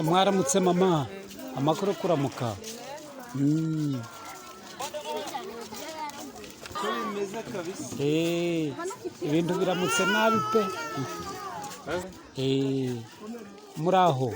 Mwaramutse mama, amakuru kuramuka. Ko bimeze kabisa. Ibintu biramutse nabi pe. Muraho.